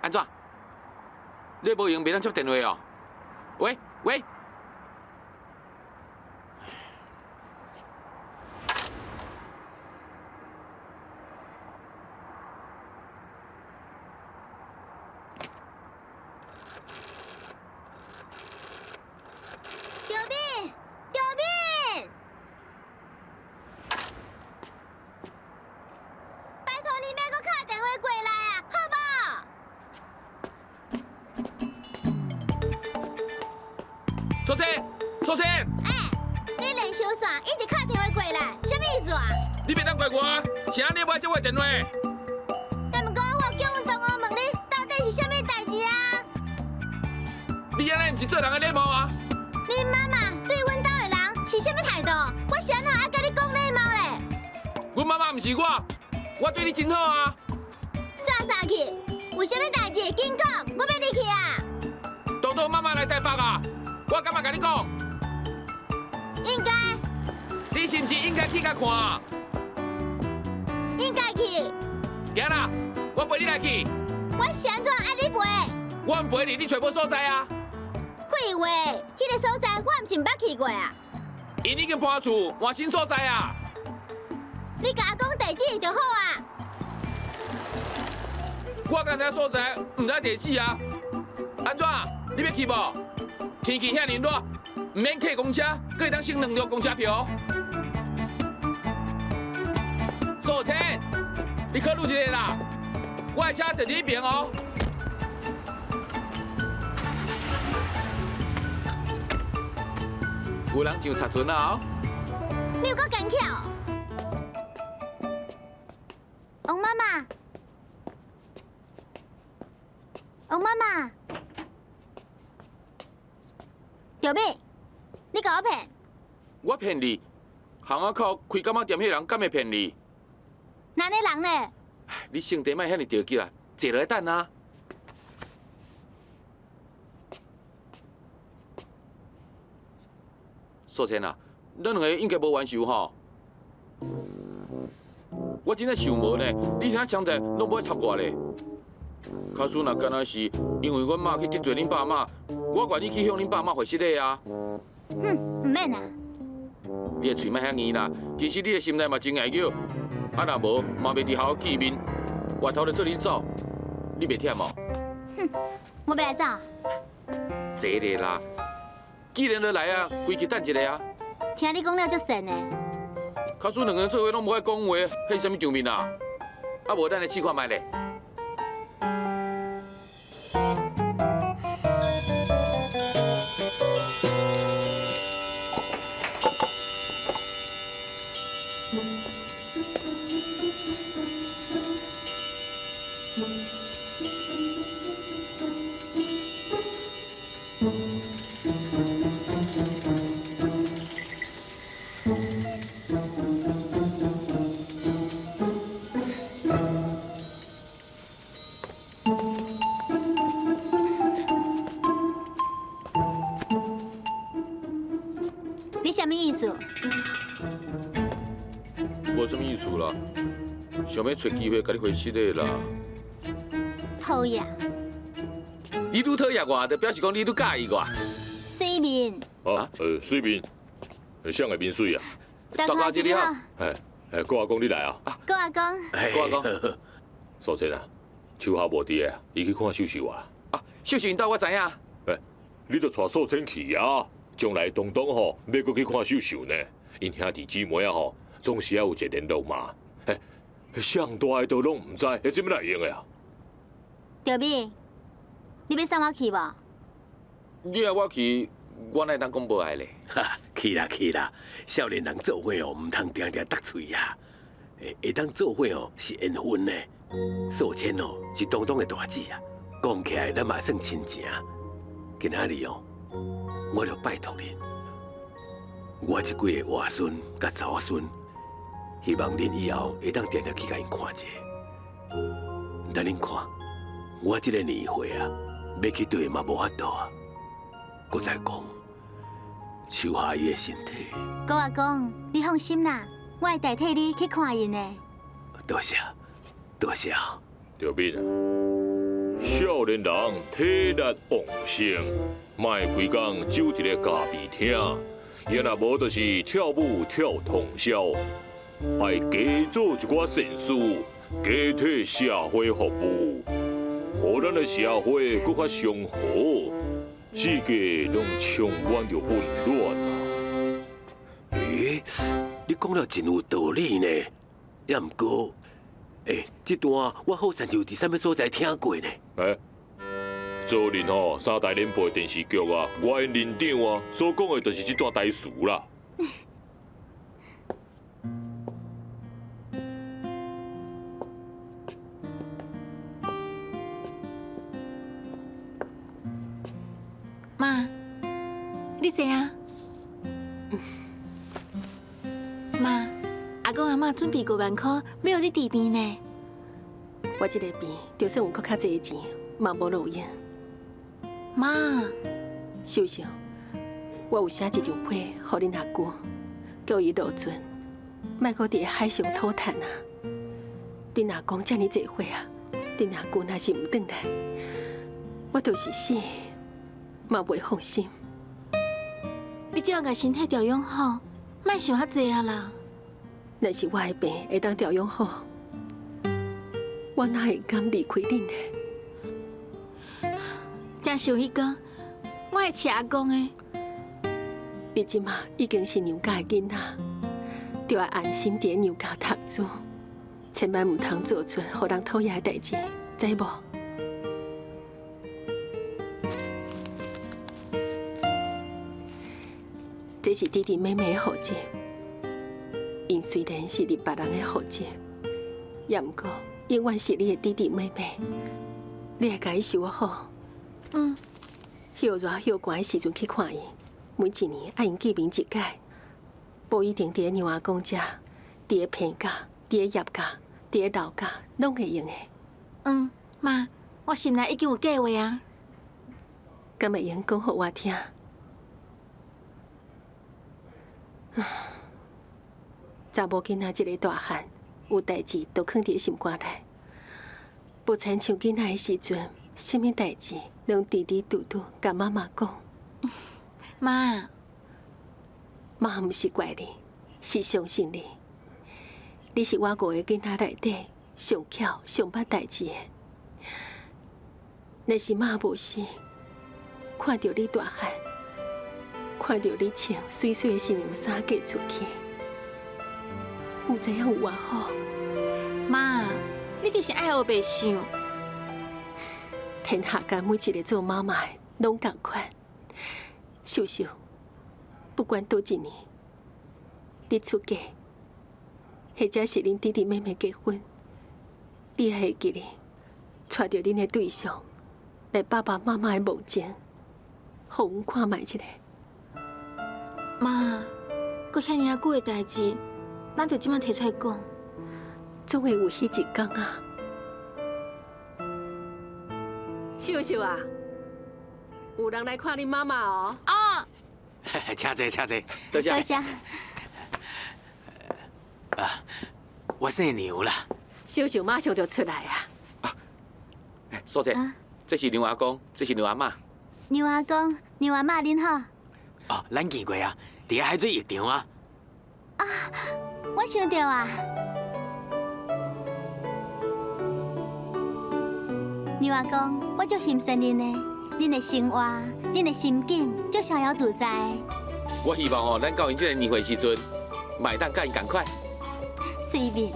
按怎？你無閒袂當接電話哦？喂喂。小敏，小敏，拜託你莫閣敲電話過來啊，好無？蘇芊，蘇芊。欸，你連續線一直敲電話過來，啥物意思啊？你袂當怪我啊，是按你無愛接我的電話。但毋過我有叫阮同學問你，到底是啥物代誌啊？你按呢毋是做人的禮貌啊？恁媽媽對阮兜的人是啥物態度？我是按怎愛佮你講禮貌咧？阮媽媽毋是我，我對你真好啊。煞煞去，有啥物代誌緊講，我欲入去啊。東東媽媽來台北啊，我敢會共你講？應該。你是毋是應該去共看？應該去。行啦，我陪你來去。我是按怎愛你陪？我毋陪你，你揣無所在啊。廢話，彼個所在我毋是毋捌去過啊。𪜶已經搬厝，換新所在啊。你共我講地址就好啊。我敢知影所在，毋知地址啊。按怎？你欲去無？天氣遐爾熱，毋免客公車，閣會當省兩張公車票。素芊，你考慮一下啦，我的車就佇彼爿哦。有人上賊船啊！你有夠奸巧。王媽媽，王媽媽，小敏，你共我騙？我騙你？巷仔口開柑仔店彼人敢會騙你？哪个人咧？你性地莫遐爾著急啊，坐落來等啊。素芊啊，咱兩个應該無冤仇吼。我真正想無呢，你啥槍在攏無愛插我咧。假使若敢若是因為阮媽去得罪恁爸媽，我願意去向恁爸媽回失禮啊。哼，毋免啊。你的喙莫遐硬啦，其實你的心內嘛真硬叫。啊，若無嘛袂佇學校見面，外頭就做你走，你袂忝哦？哼，我欲來走。坐咧啦，既然都來啊，規氣等一下啊。聽你講了足神的。假使兩个人做伙攏無愛講話，彼是啥物場面啊？啊，無咱來試看覓咧。你啥物意思？無啥物意思啦，想欲揣機會共你回失禮啦。討厭！你愈討厭我，就表示講你愈佮意我。水面。啊，水面，誰的面水啊？大家你好。哎，哎，郭阿公你來啊？郭阿公。郭阿公。素芊啊，秋霞無佇的，伊去看秀秀啊。啊，秀秀𪜶兜我知影。哎，你著帶素芊去啊！將來東東吼，欲閣去看秀秀呢。𪜶兄弟姊妹啊吼，總是愛有一個聯絡嘛。哎，上大的都攏毋知，彼怎麼來用的啊？小敏，你欲送我去無？你愛我去，我哪會當講無愛咧？哈，去啦去啦，少年人做伙哦，毋通定定鬥喙啊。會會當做伙哦，是緣分呢。素芊哦，是東東的大姊啊，講起來咱嘛算親情。今仔日哦，我就拜託恁，我這幾個外孫佮查某孫，希望恁以後會當定定去共𪜶看一下。但恁看，我這個年歲啊，欲去佗嘛無法度啊。閣再講，秋霞伊的身體。郭阿公，你放心啦，我會代替你去看𪜶的。多謝，多謝。著敏啊，少年人體力旺盛，莫規工守佇咧咖啡廳，伊若無就是跳舞跳通宵，愛加做一寡善事，加替社會服務，予咱的社會閣較祥和，世界攏充滿著溫暖啊！欸，你講了真有道理呢，也毋過，欸，這段我好像就佇啥物所在聽過呢？欸，昨日吼三台聯播電視劇啊，我演林長啊，所講的就是這段台詞啦。媽，你坐啊。媽，阿公阿嬤準備5萬塊，欲予你治病呢。我這個病，就算有閣較濟錢，嘛無路用。媽，秀秀，我有寫一張批予恁阿舅，叫伊落船，莫閣佇海上討趁啊。恁阿公遮爾濟歲啊，恁阿舅若是毋轉來，我就是死，嘛袂放心。你只要共身體調養好，莫想遐濟啊啦。若是我的病會當調養好，我哪會甘離開恁呢？真想彼工，我會飼阿公的。你這馬已經是娘家的囡仔，就愛安心佇娘家讀書，千萬毋通做出予人討厭的代誌，知無？這是弟弟妹妹的戶籍，𪜶雖然是佇別人的戶籍，也毋過永遠是你的弟弟妹妹，你會共伊收好。嗯。歇熱歇寒的時陣去看伊，每一年愛𪜶見面一擺，無一定佇娘阿公遮，佇咧棚架、佇咧葉架、佇咧樓架，攏會用的。嗯，媽，我心內已經有計劃啊。敢會用講予我聽？查某囡仔一个大漢，有代誌都囥佇心肝內，無親像囡仔的時陣，啥物代誌攏直直拄拄共媽媽講。媽，媽毋是怪你，是相信你。你是我五个囡仔內底上巧、上捌代誌的。若是媽無死，看著你大漢，看著你穿媠媠的新娘衫嫁出去，毋知影有偌好。媽，你就是愛烏白想。天下間每一個做媽媽的攏仝款。秀秀，不管佗一年，你出嫁，或者是恁弟弟妹妹結婚，你還會記得帶著恁的對象來爸爸媽媽的墓前，予阮看覓一下。媽，閣遐爾仔久的代誌，咱就這擺提出來講，總會有彼一天啊！秀秀啊，有人來看恁媽媽哦。啊！請坐，請坐。多謝。多謝。啊，我姓梁啦。秀秀馬上就出來啊！啊，素姐，這是梁阿公，這是梁阿嬤。梁阿公、梁阿嬤，恁好。哦，咱見過啊，佇咧海水浴場啊。啊，我想著啊。梁阿公，我足欣賞恁的，恁的生活、恁的心境，足逍遙自在。我希望吼，咱到𪜶這个年歲時陣，嘛會當佮𪜶仝款。隨便。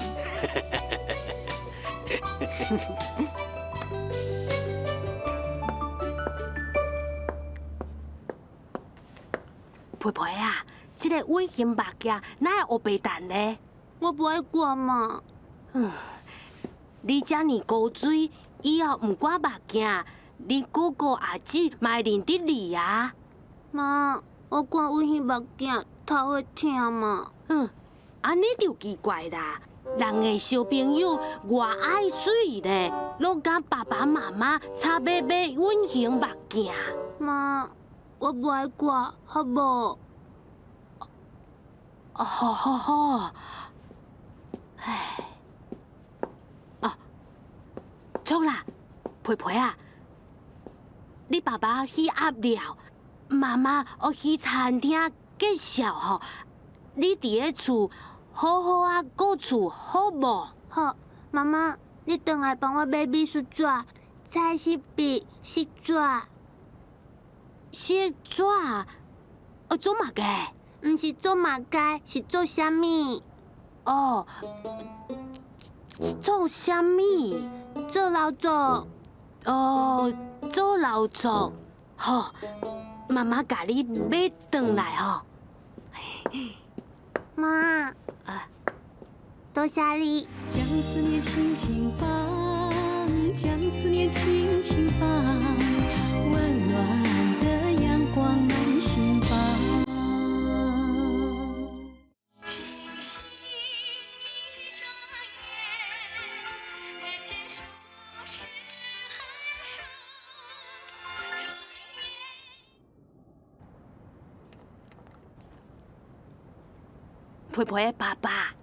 皮皮啊，這个隱形目鏡哪會烏白彈呢？我無愛掛嘛。嗯，你遮爾古錐，以後毋掛目鏡，你哥哥阿姊嘛會認得你啊。媽，我掛隱形目鏡頭會疼嘛？嗯，按呢就奇怪啦。人的小朋友偌愛媠咧，攏共爸爸媽媽差欲買隱形目鏡。媽，我無愛掛，好無？好好好。唉，哦，錯啦，皮皮啊，你爸爸血壓了，媽媽愛去餐廳介紹吼，你佇咧厝好好啊顧厝好無？好，媽媽，你轉來幫我買美術紙、彩色筆、色紙。色紙？哦，做嘛嘅？毋是做嘛該，是做啥物？哦，做啥物？做勞作。哦，做勞作。好，媽媽共你買轉來吼。媽，啊，多謝你。將思念輕輕放，將思念輕輕放，溫暖的陽光滿心房。皮皮的爸爸，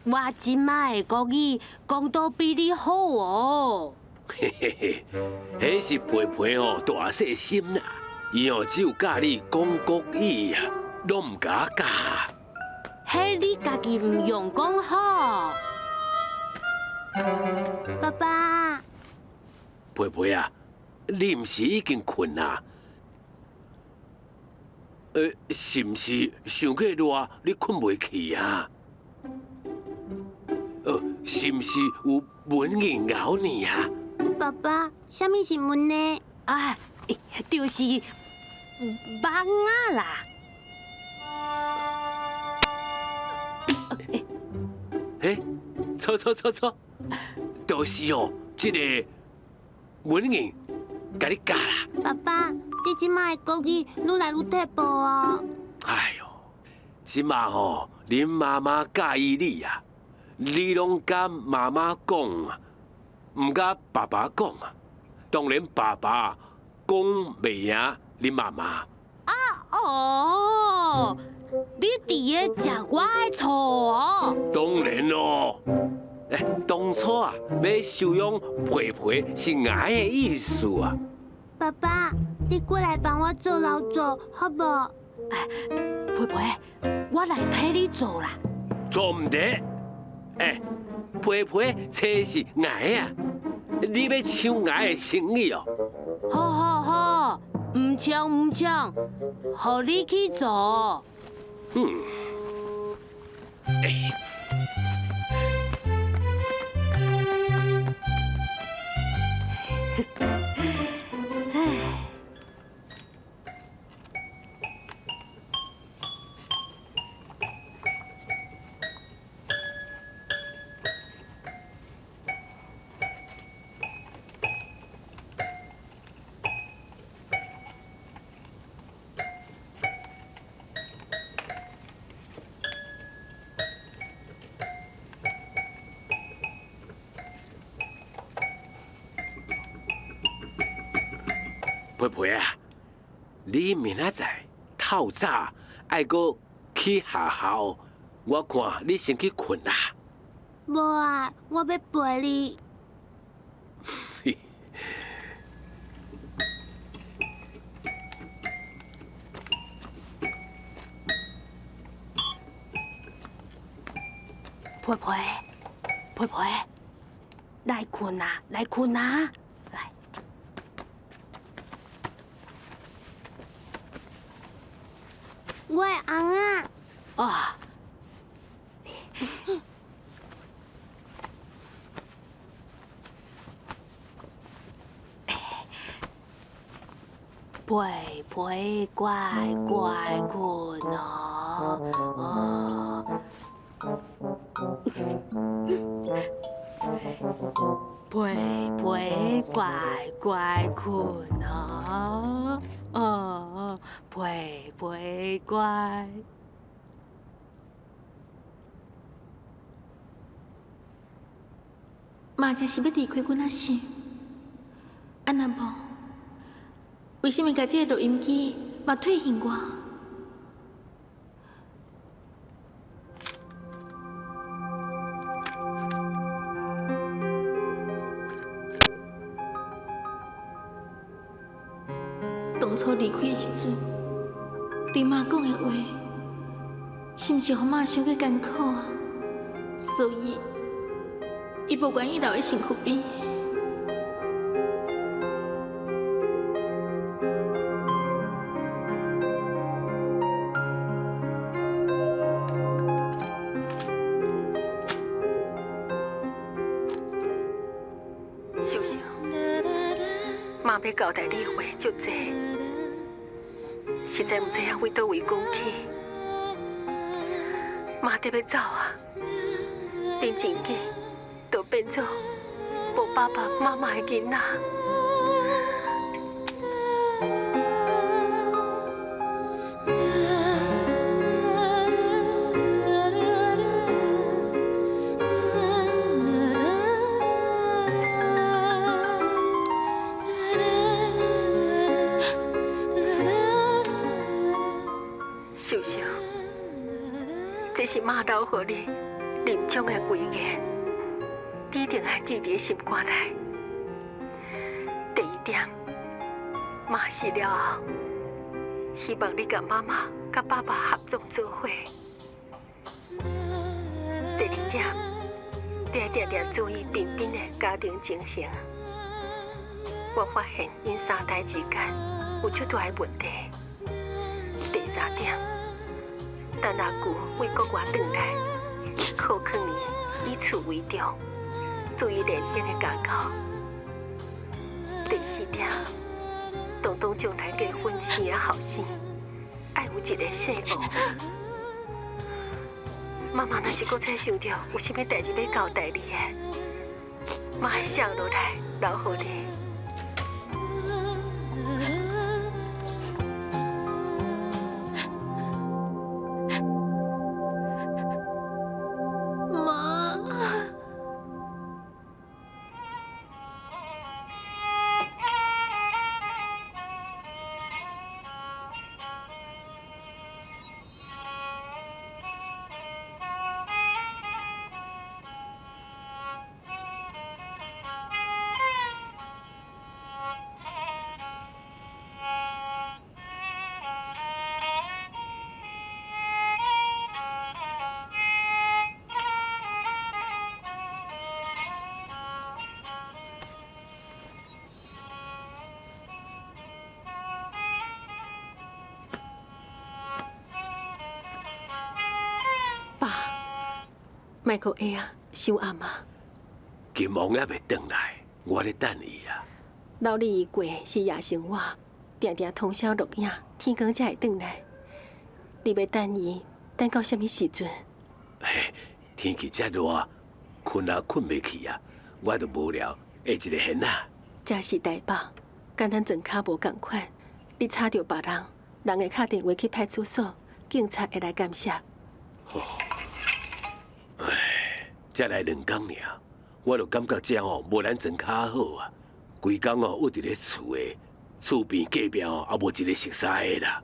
我這擺的國語講得比你好哦。嘿嘿嘿，彼是皮皮吼大細心啦，伊哦只有教你講國語啊，攏毋共我教。彼你家己毋用講好。爸爸，皮皮啊，你毋是已經睏啊？是毋是傷過熱，你睏袂去啊？是毋是有蚊蠅咬你啊？爸爸，啥物是蚊呢？啊，就是蚊仔啦。嘿，錯錯錯錯，就是哦，這個蚊蠅共你咬啦。爸爸，你這擺的國語愈來愈退步哦。哎喲，這擺吼，恁媽媽教育你啊，你攏共媽媽講啊，毋共爸爸講啊。當然爸爸講袂贏恁媽媽。啊哦，你佇咧食我的錯哦。當然咯，欸，當初啊，欲收養皮皮是𠊎的意思啊。爸爸，你過來幫我做勞作，好無？皮皮，我來替你做啦。做毋得，欸，皮皮冊是𠊎啊，你欲搶𠊎的生意哦？好好好，毋搶毋搶，予你去做。嗯。欸。皮皮啊，你明仔載透早愛閣去學校，我看你先去睏啦。無啊，我欲陪你。皮皮，皮皮，來睏啊，來睏啊！來。我的尪仔。哦。皮皮乖乖睏哦，哦。皮皮乖乖睏哦，哦，皮皮乖。媽這是欲離開阮仔是？啊若無，為啥物共這个錄音機嘛退還我？當初離開的時陣，對媽講的話，是毋是予媽傷過艱苦啊？所以，伊無願意留佇身軀邊。秀秀，媽欲交代你的話足濟，實在毋知影為佗位講起。媽得欲走啊，恁真緊就變做無爸爸媽媽的囡仔。秀秀，這是媽留予你臨終的遺言，你一定愛記佇心肝內。第一點，媽死了後，希望你佮媽媽、佮爸爸合作做伙。第二點，你愛定定注意彬彬的家庭情形。我發現𪜶三代之間有足大的問題。第三點，等阿舅為國外轉來，靠囥伊以厝為重，注意年輕的家教。第四點，東東將來結婚生仔後生，愛有一個細寶。媽媽若是閣再想著有啥物代誌欲交代你的，媽會寫落來留予你。媽。爸，莫閣下啊，傷暗啊！金王猶未轉來，我咧等伊啊。老李伊過是夜生活，定定通宵錄影，天光才會轉來。你欲等伊，等到啥物時陣？嘿，天氣遮熱，睏也睏袂去啊！我就無聊，下一个閒仔。這是台北，佮咱莊跤無仝款。你吵著別人，人會敲電話去派出所，警察會來監視。唉，才來兩工爾，我就感覺這吼無咱莊跤好啊。規工哦，踴佇咧厝的厝邊隔壁哦，也無一個熟似的啦。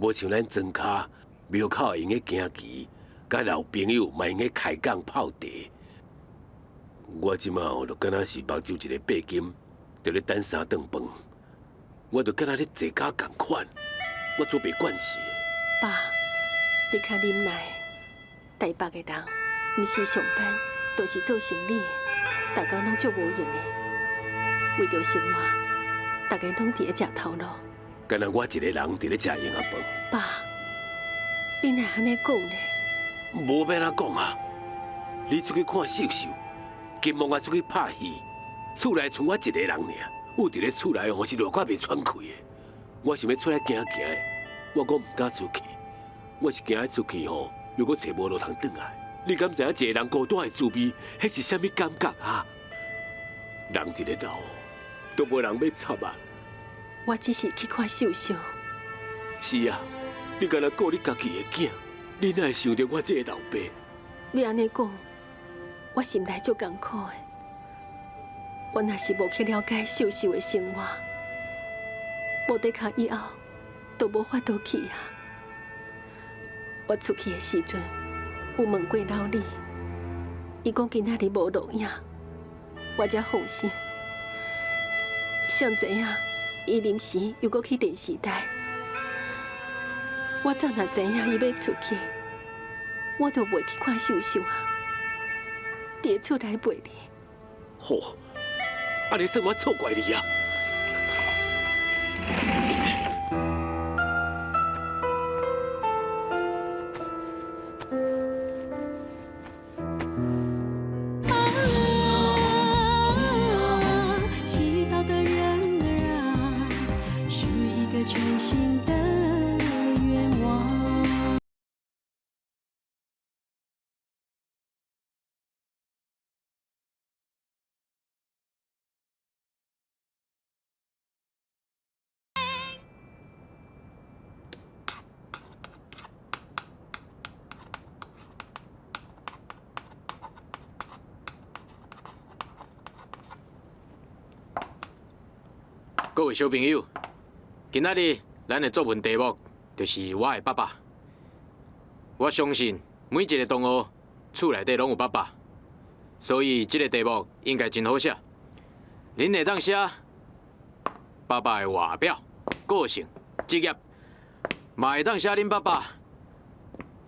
無像咱莊跤廟口會用得行棋，佮老朋友嘛會用得開講泡茶。我這馬哦，就敢若是目睭一个八金，佇咧等三頓飯。我就敢若咧坐監仝款，我做袂慣勢。爸，你較忍耐。台北的人，毋是上班，就是做生理，逐工攏足無閒的。為著生活，逐家攏佇咧食頭路。敢若我一個人佇咧食閒仔飯。爸，你哪會按呢講呢？無欲按怎講啊！你出去看秀秀，金毛也出去拍戲，厝內賰我一個人爾。踴佇咧厝內吼是熱到袂喘氣的。我想欲出來行行的，我閣毋敢出去。我是驚出去吼，又閣揣無路通轉來。你敢知影一個人孤單的滋味，彼是啥物感覺啊？人一个老，都無人欲插啊！我只是去看秀秀。是啊，你干焦顧你家己的囝，你哪會想著我這個老爸？你按呢講，我心內足艱苦的。我若是無去了解秀秀的生活，無的確以後都無法度去啊。我出去的時陣，有問過老李，伊講今仔日無錄影，我才放心。誰知影，伊臨時又閣去電視台，我早若知影伊欲出去，我就袂去看秀秀啊。佇咧厝內陪你。吼，按呢算我錯怪你啊！啊，祈禱的人兒啊，許一個全新的願望。各位小朋友，今仔日咱的作文題目就是我的爸爸。我相信每一個同學厝內底攏有爸爸，所以這個題目應該真好寫。恁會當寫爸爸的外表、個性、職業，嘛會當寫恁爸爸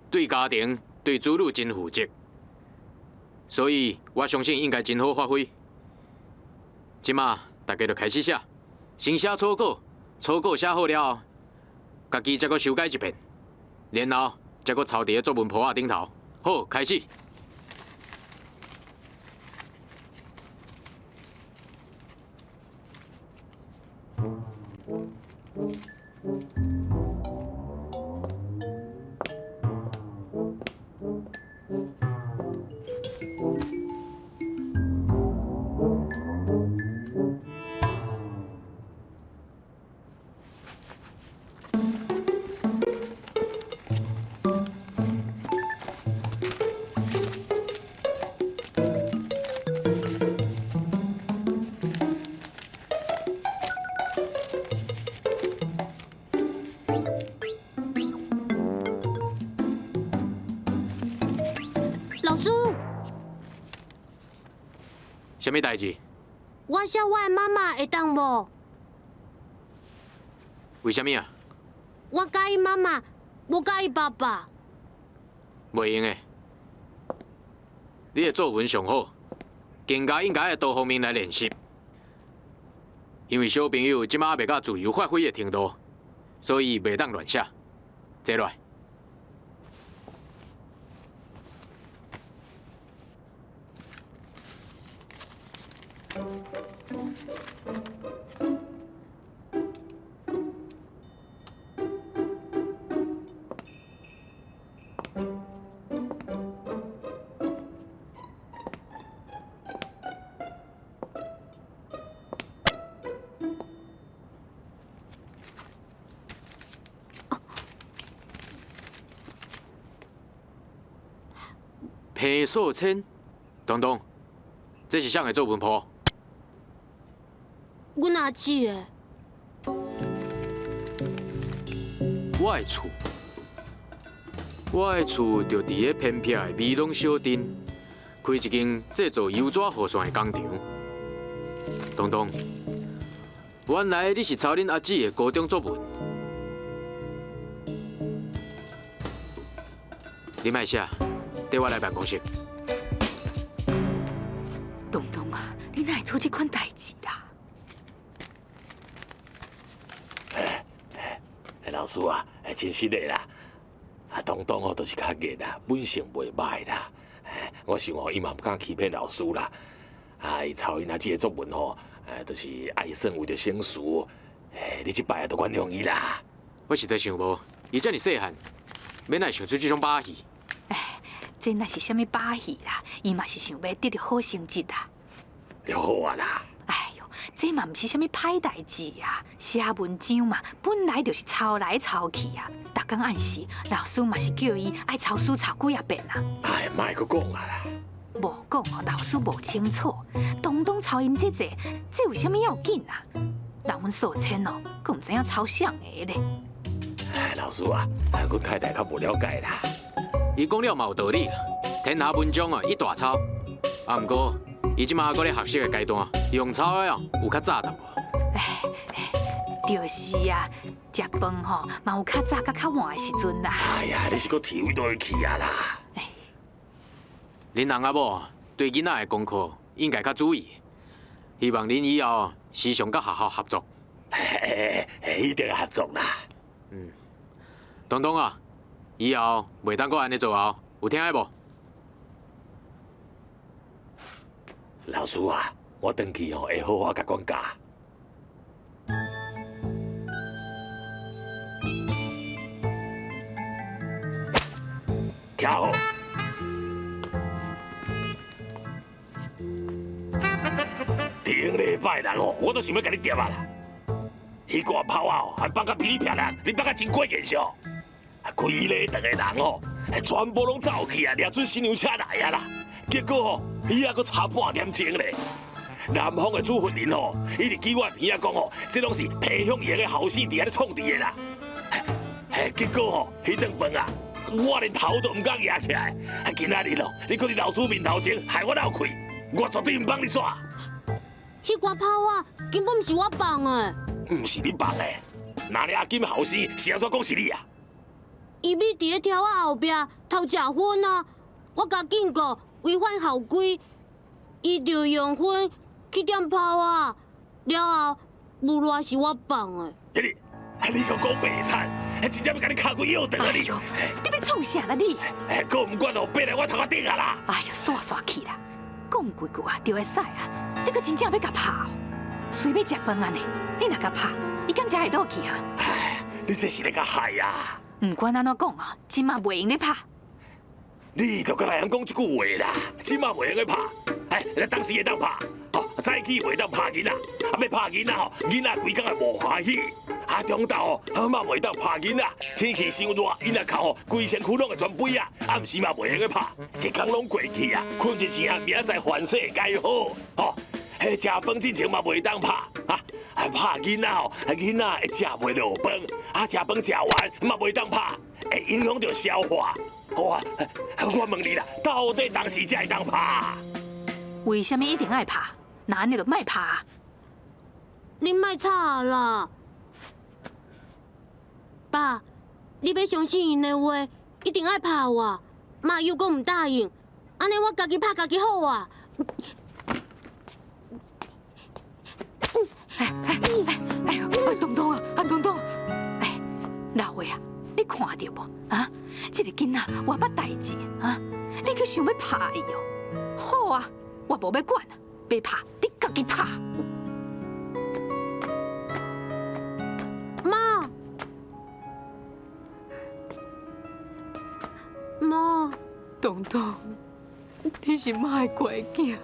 對家庭、對子女真負責。所以我相信應該真好發揮。這馬大家就開始寫。先寫草稿，草稿寫好了後，家己再閣修改一遍，然後再閣抄佇咧作文簿仔頂頭。好，開始。老師，啥物代誌？我寫我的媽媽會當無？為啥物啊？我佮意媽媽，無佮意爸爸。袂用的，你的作文上好，更加應該愛多方面來練習。因為小朋友這馬猶未到自由發揮的程度，所以袂當亂寫。坐落來。彭素芊，東東，這是啥的作文簿？阮阿姊的。我的厝，我的厝就佇咧偏僻的美濃小鎮，開一間製造油紙雨傘的工廠。東東，原來你是抄恁阿姊的高中作文，你莫寫，綴我來辦公室。東東啊，你哪會做這款代誌啦？老師啊，真實的啦，啊，東東哦，就是較熱啦，本性袂歹啦。我想哦，伊嘛毋敢欺騙老師啦。啊，伊抄𪜶阿姊的作文吼，就是愛算為著省事。你這擺啊，就原諒伊啦。我實在想無，伊遮爾細漢，欲哪會想出這種把戲？這哪是啥物把戲啦？伊嘛是想欲得著好成績啦。就好啊啦。哎喲，這嘛毋是啥物歹代誌啊！寫文章嘛，本來就是抄來抄去啊。逐工暗時，老師嘛是叫伊愛抄書抄幾仔遍啊。哎，莫閣講啊啦。無講哦，老師無清楚，東東抄𪜶這濟，這有啥物要緊啊？人阮素芊哦，閣毋知影抄啥个咧。哎，老師啊，阮太太較無了解啦。伊講了嘛有道理啦，天下文章啊一大抄，啊毋過伊這馬猶閣咧學習的階段，用抄的哦有較早淡薄。哎，就是啊，食飯吼嘛有較早佮較晚的時陣啦。哎呀，你是閣提位佗去啊啦？恁翁仔某對囡仔的功課應該較注意，希望恁以後時常佮學校合作。一定合作啦。嗯，東東啊，以後袂當閣按呢做哦，有聽無？老師啊，我轉去吼會好好共管教。徛好。頂禮拜六哦，我都想欲共你疊啊啦。彼罐炮仔哦，還放甲噼里啪啦，你放甲真過現象。啊，規禮堂的人哦，全部攏走去啊，掠準新娘車來啊啦。結果吼，伊猶閣差半點鐘咧。南方的主婚人吼，伊佇記我邊仔講吼，這攏是皮鄉爺的後生佇遐咧創治的啦。嘿，結果吼，彼頓飯啊，我連頭都毋敢舉起來。啊，今仔日哦，你閣佇老師面頭前害我落氣，我絕對毋放你煞。彼罐炮仔根本毋是我放的。毋是你放的，那你阿金後生是按怎講是你啊？伊覕佇咧柱仔後壁偷食薰啊！我共警告違反校規，伊就用薰去點炮仔，了後無賴是我放的。你，你閣講白賊，真正欲共你敲幾藥斷啊你！你欲創啥啦你？哎，閣毋管哦，爬來我頭殼頂啊啦！哎喲，煞煞去啦，講幾句啊，就會使啊！你閣真正欲共拍哦？隨欲食飯按呢，你若共拍，伊敢食會落去啊？哎，你這是咧共害啊！毋管按怎講啊，這馬袂用咧拍。你就閣來講這句話啦，這馬袂用咧拍，哎，當時會當拍，吼，早起袂當拍囡仔，啊，欲拍囡仔吼，囡仔規工會無歡喜。啊，中晝吼，啊嘛袂當拍囡仔，天氣傷熱，伊若哭吼，規身軀攏會全肥啊，暗時嘛袂用咧拍，一工攏過去啊，睏一醒啊，明仔載凡勢會改好，吼。彼食飯進前嘛袂當拍，啊，啊拍囡仔吼，囡仔會食袂落飯，啊食飯食完嘛袂當拍，會影響著消化。好啊，我問你啦，到底當時才會當拍？為啥物一定愛拍？若按呢就莫拍。你莫吵啦，爸，你欲相信𪜶的話，一定愛拍我。媽又閣毋答應，按呢我家己拍家己好啊。哎哎哎哎呦！東東啊，啊東東，哎，老話啊，你看著無啊？這個囡仔偌捌代誌啊！你閣想欲拍伊哦？好啊，我無欲管啊，欲拍你家己拍。媽，媽，東東，你是媽的乖囝。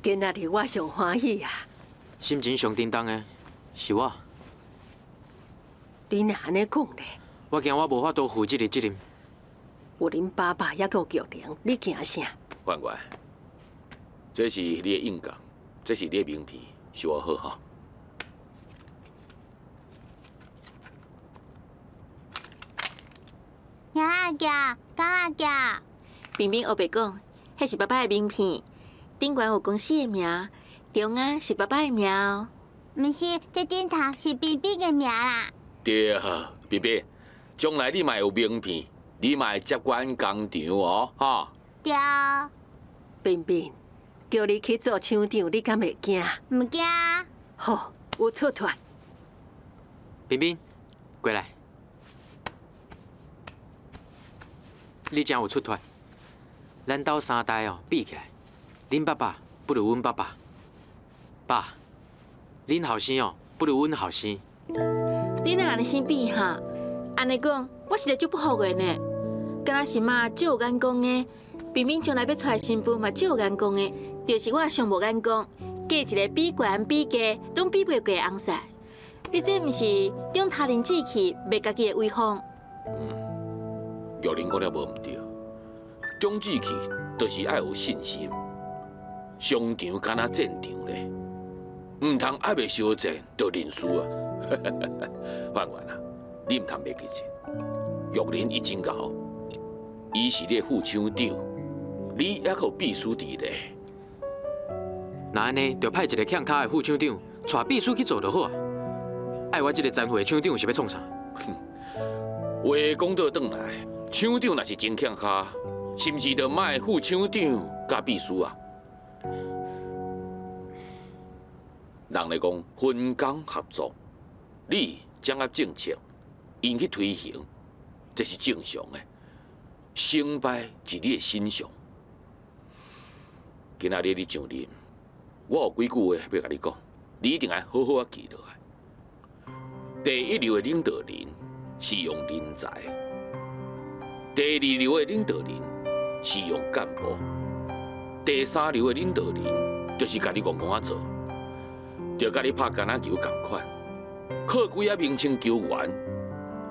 今仔日我上歡喜啊！心情上沉重的是我。你若按呢講咧？我驚我無法度負這个責任。有恁爸爸猶閣有玉玲，你驚啥？法官，這是你的印鑑，這是你的名片，收好哈。鳥仔行，狗仔行。平平黑白講，彼是爸爸的名片。頂懸有公司的名，中間是爸爸的名哦。毋是，這頂頭是平平的名啦。對，平平，將來你嘛會有名片，你嘛會接管工廠哦，哈。對。平平，叫你去做廠長，你敢會驚？毋驚。好，有出脫。平平，過來。你真有出脫。咱兜三代哦，比起來。恁爸爸不如阮爸爸，爸，恁後生哦不如阮後生。你若按呢先比哈，按呢講，我實在足不服的呢。敢若是媽足有眼光的，平平將來欲娶新婦嘛足有眼光的，就是我上無眼光，嫁一個比懸比低，攏比袂過的翁婿。你這毋是長他人志氣，賣家己的威風？嗯，玉玲講了無毋對，長志氣就是愛有信心。商場敢若戰場咧，毋通猶未相戰就認輸啊！范员啊，你毋通袂记得，玉林伊真𠢕，伊是你的副厂长，你犹阁有秘书伫咧。若按呢，就派一个欠跤的副厂长，带秘书去做就好啊。爱我这个残废的厂长是欲创啥？话讲倒转来，厂长若是真欠跤，是毋是就莫副厂长佮秘书啊？人咧讲分工合作，你掌握政策，𪜶去推行，这是正常的。成败伫你的身上。今仔日你上任，我有几句话欲共你讲，你一定爱好好仔记落来。第一流的领导人是用人才，第二流的领导人是用干部，第三流的领导人就是共你戆戆仔做，就佮你拍橄榄球仝款，靠几仔明星球员，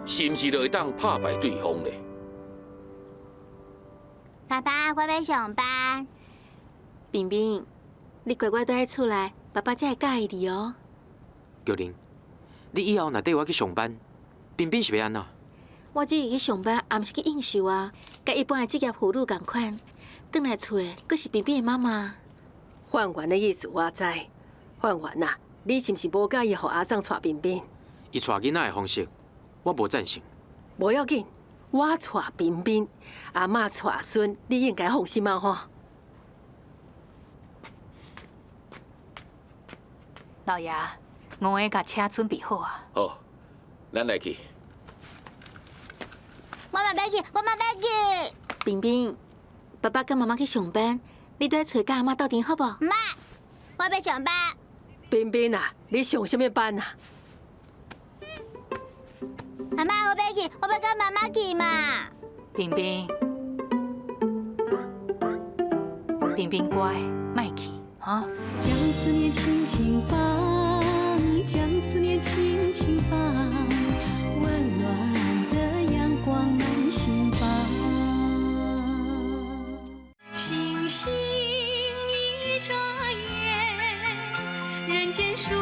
是毋是就会当拍败对方咧？爸爸，我欲上班。冰冰，你乖乖蹛佇厝内，爸爸才会佮意你哦。玉玲，你以后若缀我去上班，冰冰是欲按怎？我只是去上班，也毋是去应酬啊，佮一般的职业妇女仝款。转来厝的，阁是冰冰的妈妈。范员的意思我知，范员啊，你是毋是无佮意予阿桑带冰冰？伊带囡仔的方式，我无赞成。无要紧，我带冰冰，阿嬷带孙，你应该放心啊吼。老爷，五个共车准备好啊。好，咱来去。我嘛欲去，我嘛欲去。冰冰，爸爸佮妈妈去上班，你蹛佇厝佮阿嬷斗阵好无？毋爱，我欲上班。冰冰啊，你上啥物班啊？阿嬷，我欲去，我欲佮妈妈去嘛。冰冰，冰冰乖，莫去哈。将思念轻轻放，将思念轻轻放，温暖的阳光满心房。星星一眨眼，人间数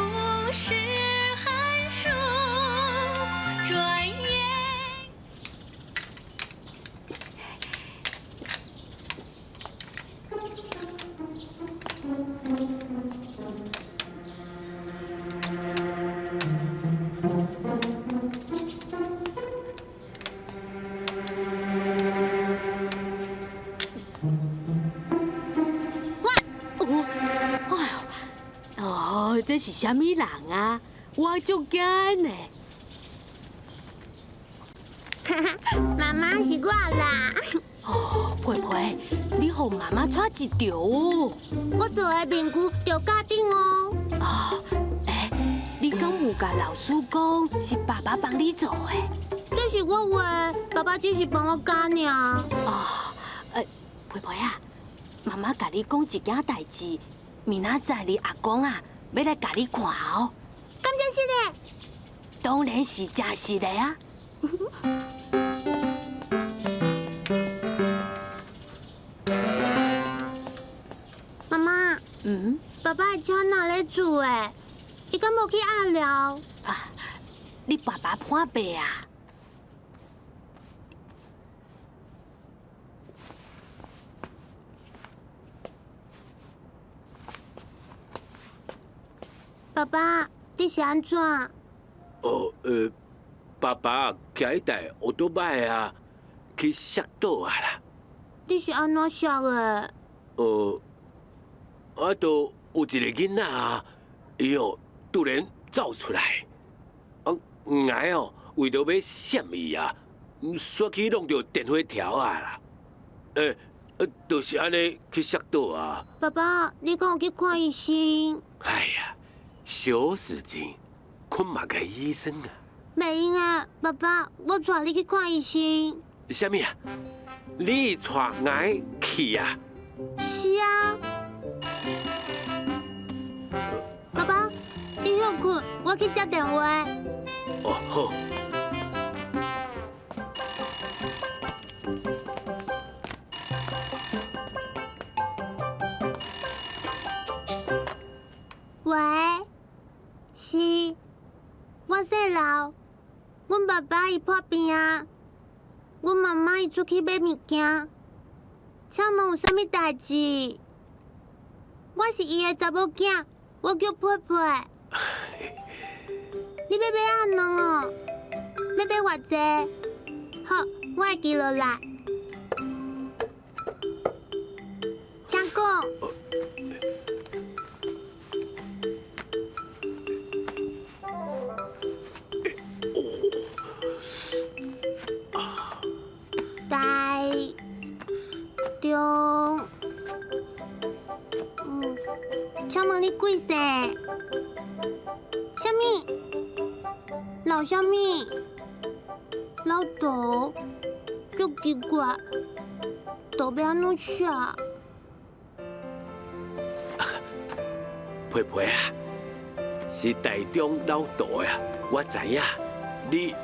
十寒暑，转眼。我，哎呦，哦，这是啥物人啊？我足惊呢。妈妈是我啦。哦，佩佩，你予妈妈掣一著哦。我做的面具著架顶哦。哦，欸，你敢有共老师讲是爸爸帮你做的？这是我画的，爸爸只是帮我加尔。哦，佩佩啊，妈妈共你讲一件代志，明仔载你阿公啊，欲来共你看哦。敢真实的？当然是真实的啊。妈妈，爸爸的车哪咧厝的？伊敢无去鸭寮？啊，你爸爸破病啊？爸爸，你是按怎？哦，爸爸骑彼台欧多摆啊，去摔倒啊啦。你是按怎摔的？啊，就有一个囡仔啊，伊哦突然走出来，啊，𠊎哦为著欲闪伊啊，煞去弄著电火条啊啦，就是按呢去摔倒啊。爸爸，你敢有去看医生？哎呀，小事情，看嘛个医生啊。袂用啊，爸爸，我带你去看医生。啥物啊？你带𠊎去啊？是啊。爸爸，你歇睏，我去接电话。哦，好。喂，是，我樓，阮爸爸伊破病啊，阮媽媽伊出去買物件。請問有啥物代誌？我是伊的查某囝，我叫佩佩。你欲買頷卵哦？欲買偌濟？好，我會記落來。請講。台中，請問你貴姓？啥物？老啥物？老杜？足奇怪，杜欲按怎寫？佩佩啊，是台中老杜啊，我知影。你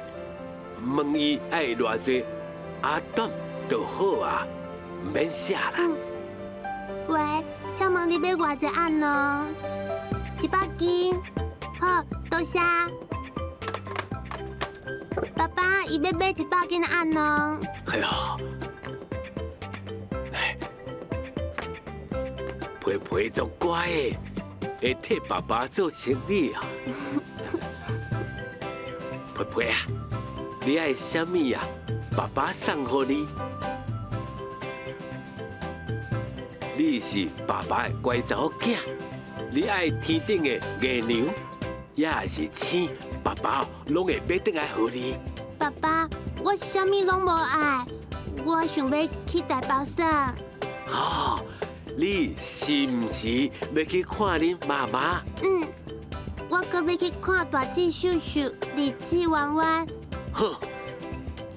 問伊愛偌濟阿短就好啊，毋免寫啦。喂，請問你欲偌濟頷卵？100斤。好，多謝。爸爸，伊欲買100斤的頷卵。哎喲，佩佩足乖的，會替爸爸做生意啊。佩佩啊，你愛啥物啊？爸爸送予你。你是爸爸的乖查某囝，你愛天頂的月娘，抑是星，爸爸攏會買轉來予你。爸爸，我啥物攏無愛，我想欲去台北耍。哦，你是毋是欲去看恁媽媽？嗯，我閣欲去看大姊秀秀、二姊婉婉。好，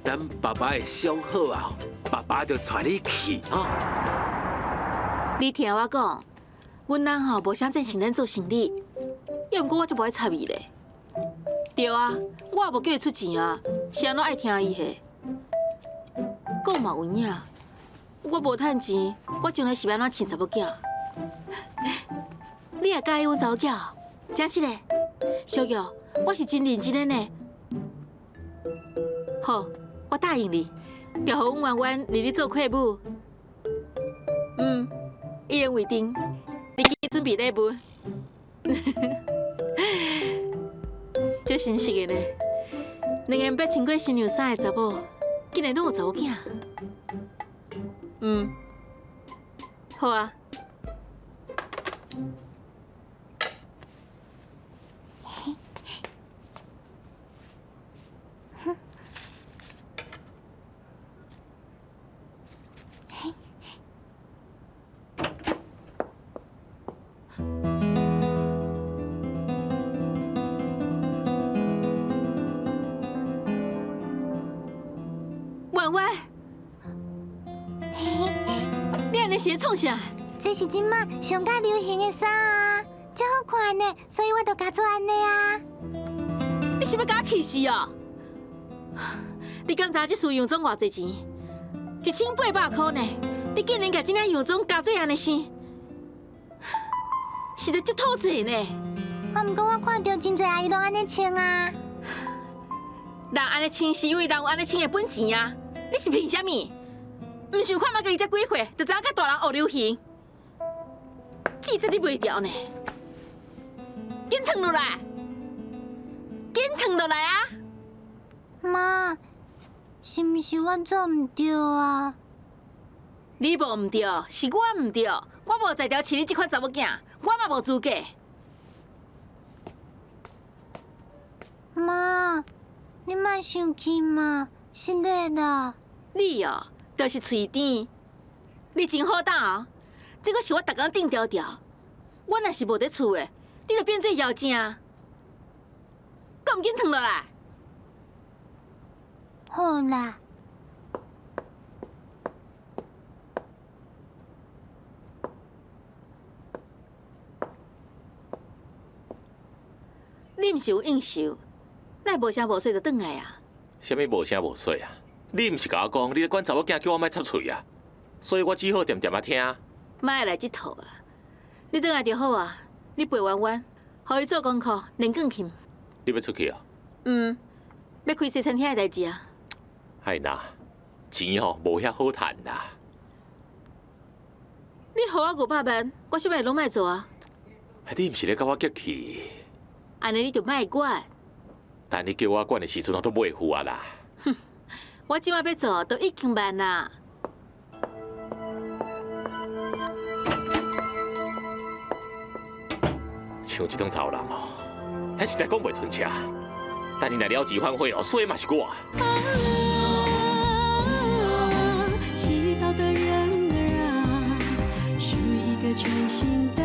等爸爸會想好啊，爸爸就帶你去吼。你聽我講，阮翁吼無啥贊成咱做生理，抑毋過我就無愛插伊咧。對啊，我也無叫伊出錢啊，是按怎愛聽伊的？講嘛有影，我無趁錢，我將來是欲按怎飼查某囝？你也佮意阮查某囝？真實的，小玉，我是真認真的呢。好，我答應你，就予阮婉婉入去做客母。嗯，已經預定，你去準備禮物。足心實的呢，兩个毋捌穿過新娘衫的查某，竟然攏有查某囝。嗯，好啊。婉婉，你按呢是咧創啥？這是這馬上蓋流行的衫啊，真好看呢，所以我就加做按呢啊。你是欲共我氣死哦？你敢知這束洋裝偌濟錢？1800箍呢！你竟然共這領洋裝加做按呢生，實在足討債呢。啊，毋過我看著真濟阿姨攏按呢穿啊。人按呢穿是因為人有按呢穿的本錢啊！你是憑啥物？毋想看覓家己才幾歲，就知影佮大人學流行，氣質你袂牢呢？緊褪落來，緊褪落來啊！媽，是毋是我做毋對啊？你無毋對，是我毋對，我無才調飼你這款查某囝，我嘛無資格。媽，你莫生氣嘛，失禮啦。你哦，就是喙甜，你真好膽哦。這個是我逐工釘牢牢，我若是無佇厝的，你就變做妖精。閣毋緊褪落來？好啦。你毋是有應酬，哪會無聲無息就轉來啊？啥物無聲無息啊？你毋是共我講，你咧管查某囝叫我莫插喙啊？所以我只好恬恬仔聽。莫來這套啊！你轉來就好啊！你陪婉婉，予伊做功課，練鋼琴。你欲出去啊？嗯，欲開西餐廳的代誌啊。哎呐，錢吼無遐好趁啦。你予我500萬，我啥物攏莫做啊？你毋是咧佮我激氣？按呢你就莫管。但你叫我管的時陣，我都袂赴啊啦。哼，我這擺欲做，都已經慢啦。像這種查某人哦，他實在講袂出車。但你若了錢反悔哦，衰嘛是我。祈禱的人兒啊，許一個全新的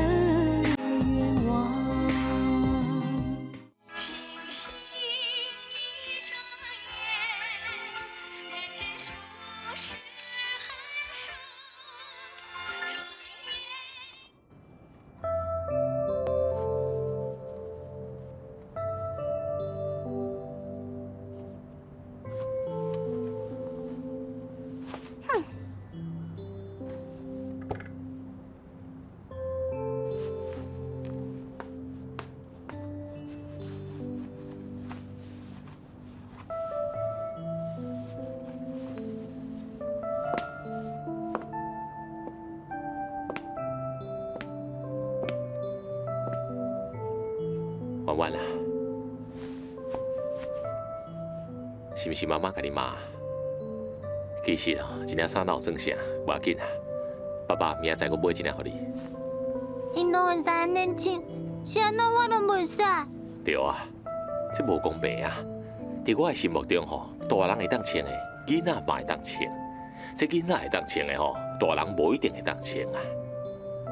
願望。星星一眨眼，人間數十寒暑，轉眼。婉婉啊，是毋是媽媽共你罵？其實哦，這領衫哪有算啥，無要緊啊。爸爸明仔載閣買一領予你。𪜶攏會使按呢穿，是按怎我攏袂使？對啊，這無公平啊！佇我的心目中吼，大人會當穿的，囡仔嘛會當穿。這囡仔會當穿的吼，大人無一定會當穿啊。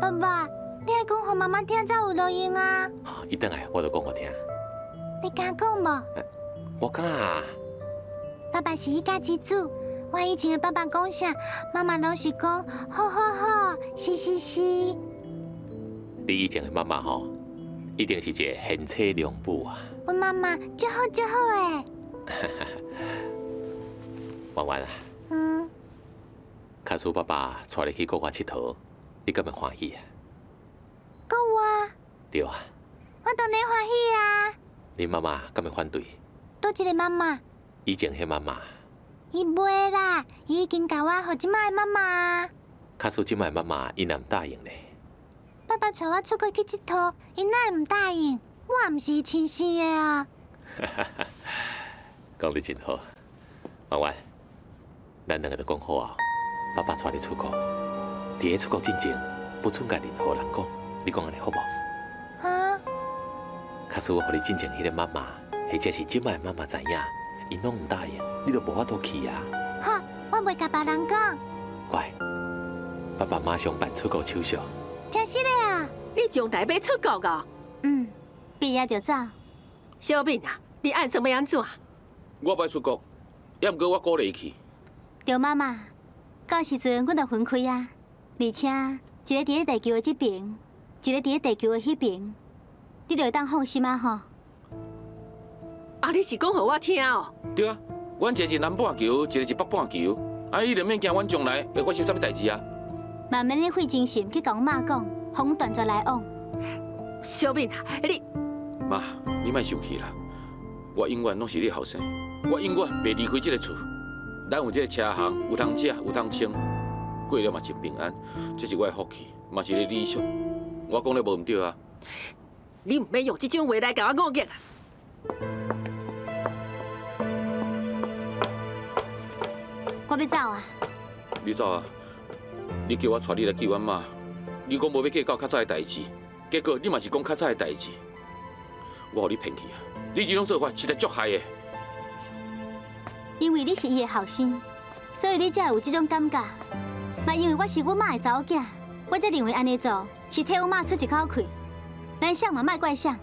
爸爸，你愛講予媽媽聽才有路用啊！伊轉來我就講予聽。你敢講無？我敢啊。爸爸是一家之主，我以前的爸爸講啥，媽媽攏是講好好好，是是是。你以前的媽媽吼，一定是一個賢妻良母啊。阮媽媽足好足好的。婉婉啊。嗯。假使爸爸帶你去國外𨑨迌，你敢會歡喜啊？國外？對啊。我當然歡喜啊。你媽媽敢會反對？佗一個媽媽？以前彼媽媽。伊袂啦，伊已經共我予這擺的媽媽。假使這擺的媽媽伊若毋答應呢？爸爸帶我出國去𨑨迌，伊哪會毋答應？我也毋是伊親生的啊。講得真好，婉婉，咱兩個都講好啊，爸爸帶你出國，佇咧出國進前，不准共任何人講，你講按呢好無？啊？假使我予你進前彼個媽媽，或者是這擺的媽媽知影，𪜶攏毋答應，你就無法度去啊。好，我袂共別人講。乖，爸爸馬上辦出國手續。真實的啊！你將來欲出國哦？嗯，畢業就走。小敏啊，你按算欲按怎？我欲出國，猶毋過我鼓勵伊去。對媽媽，到時陣阮就分開啊，而且一个佇咧地球的這邊，一个佇咧地球的彼邊，你就會當放心啊吼。啊，你是講予我聽哦？對啊，阮一個是南半球，一個是北半球，啊，你就免驚阮將來會發生啥物代誌啊。嘛免你費精神去共阮媽講，予阮斷絕來往。小敏啊，你媽，你莫生氣啦，我永遠攏是你後生，我永遠袂離開這個厝。咱有這個車行，有通食，有通穿，過了嘛真平安，這是我的福氣，嘛是个理想。我講得無毋對啊？你毋免用這種話來共我忤逆啊！我欲走啊！你走啊？你叫我帶你來見阮媽，你講無欲計較較早的代誌，結果你嘛是講較早的代誌，我予你騙去啊！你這種做法實在足害的。因為你是伊的後生，所以你才會有這種感覺。嘛因為我是阮媽的查某囝，我才認為按呢做是替阮媽出一口氣。咱誰嘛莫怪誰。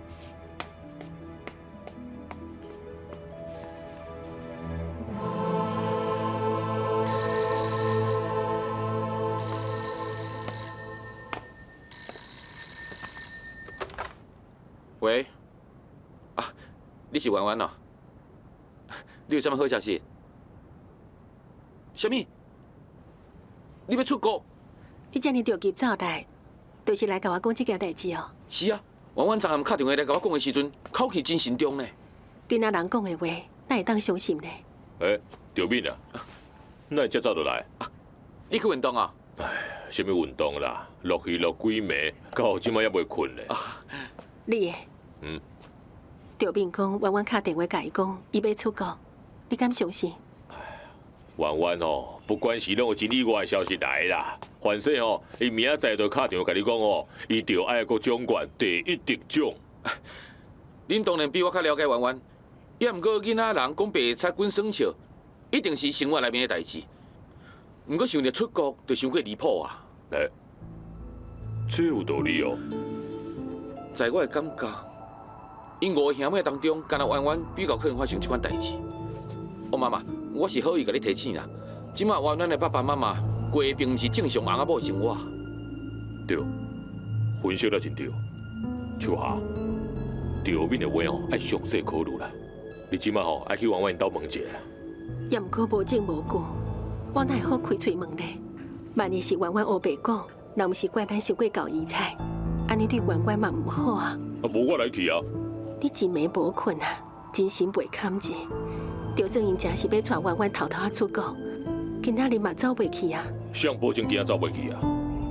喂，啊，你是婉婉哦？你有啥物好消息？啥物？你欲出國？你遮爾著急走來，就是來共我講這件代誌哦。是啊，婉婉昨暗敲電話來共我講的時陣，口氣真慎重呢。囡仔人讲的话，哪会当相信呢？欸，赵敏啊，哪会遮早就来？你去运动啊？哎，啥物运动啦？落雨落几暝，到这摆犹未睏咧。你的，嗯，赵敏讲，婉婉敲电话共伊讲，伊欲出国，你敢相信？婉婉哦，不管是拢有真意外的消息来啦。反正哦，伊明仔载就敲电话共你讲哦，伊就爱阁奖冠第一得奖。恁当然比我较了解婉婉，也毋过囡仔人讲白贼滚耍笑，一定是生活内面的代志。毋过想著出国就伤过离谱啊！欸，这有道理哦。在我的感觉，𪜶五个兄妹当中，敢若婉婉比较可能发生这款代志。哦，妈妈，我是好意共你提醒啦。这摆婉婉的爸爸妈妈过的并毋是正常翁仔某的生活。对，分析得真对。秋霞，赵敏的话哦，爱详细考虑啦。你这摆吼爱去婉婉𪜶兜问一下啦。也毋过无证无据，我哪会好开喙问咧？万一是婉婉乌白讲，若毋是怪咱伤过厚遗产，按呢对婉婉嘛毋好啊。啊，无我来去啊。你一暝无睏啊，精神袂堪者。就算𪜶真是欲带婉婉偷偷仔出国，今仔日嘛走袂去啊。谁保证今仔走袂去啊？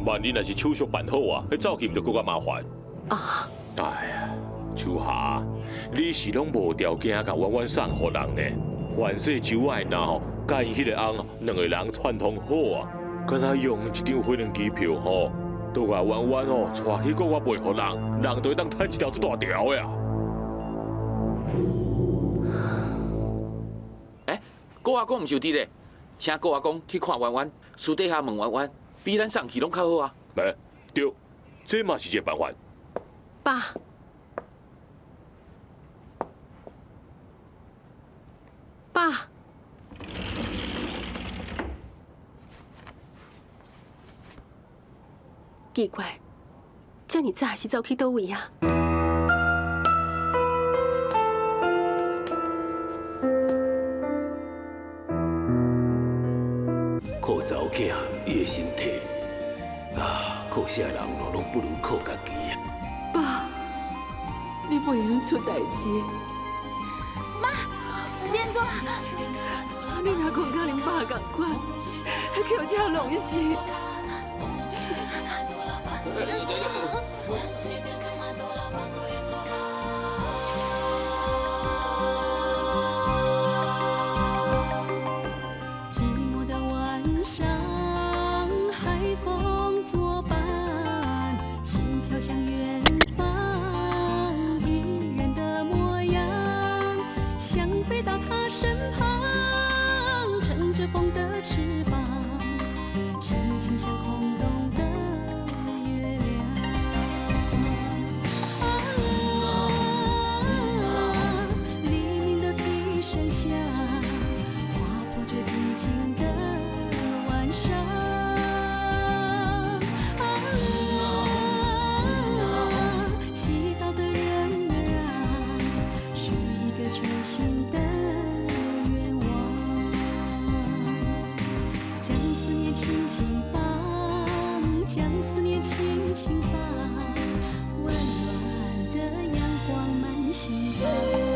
万一若是手续办好啊，彼走去毋就阁较麻烦？啊！哎呀，秋霞，你是拢无条件共婉婉送予人呢？凡势周爱若吼，佮𪜶彼个翁两个人串通好啊，敢若用一张飞轮机票吼，都共婉婉吼带去国外卖予人，人就会当趁一条足大条的啊！欸，郭阿公毋是有伫咧，请郭阿公去看婉婉，私底下问婉婉，比咱送去拢较好啊。欸，对，这嘛是一个办法。爸，爸，奇怪，遮尔早是走去佗位啊？靠查某囝，伊的身体啊，靠啥人拢不如靠家己啊！爸，你袂用出代志。妈，你按怎？你若困甲恁爸仝款，叫车弄死。寂寞的晚上，海风作伴，心飘向远方，一人的模样，想飞到他身旁，乘着风的翅膀，心情像空洞的月亮。啊，黎明的啼声响，划破这寂静的晚上。啊，祈祷的人儿啊，许一个全新的愿望，将思念轻轻放，将思念轻轻放，温暖的阳光满心房。